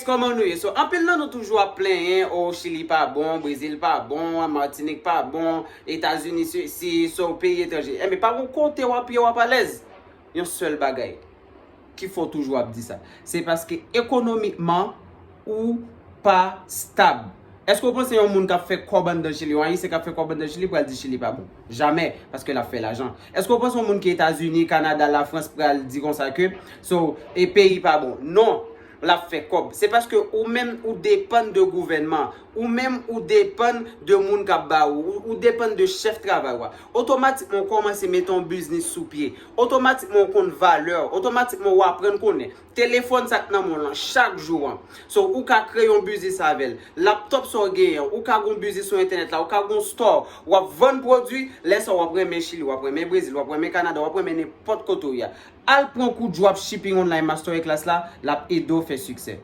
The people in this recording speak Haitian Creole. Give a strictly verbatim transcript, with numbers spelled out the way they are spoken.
Kòman nou ye? So, anpil nan nou toujou ap plenyen, o, Chili pa bon, Brezil pa bon, Matinik pa bon, Etazini sesi, so, peyi etranje. Enben, pa gon kote w ap ye w ap alèz. Yon sèl bagay ki fè w toujou ap di sa, se paske ekonomikman, ou pa stab. Èske w panse yon moun k ap fè kòb anndan Chili, yon Ayisyen k ap fè kòb anndan Chili, pral di Chili pa bon? Jamè, paske l ap fè lajan. Èske w panse yon moun ki Etazini, Kanada, Lafrans pral di konsa ke, so, e peyi pa bon? Non, l ap fè kòb. Se paske ou menm ou depann de gouvènman. Ou menm ou depann de moun k ap ba ou. Ou, ou depann de chèf travay ou a. Otomatikman, ou kòmanse mete yon biznis sou pye. Otomatikman, ou konn valè. Otomatikman, ou aprann konnen telefòn sa k nan men w lan chak jou an. So, ou ka kreye yon biznis avè l. Laptòp sa w genyen an, ou ka gen yon biznis sou entènèt la, ou ka gen yon store, w ap vann pwodui, lè sa w ap renmen Chili, w ap renmen Brezil, w ap renmen Kanada, w ap renmen nenpòt kote w ye a. Al pran kou dropshipping online master class la, l ap ede w fè siksè.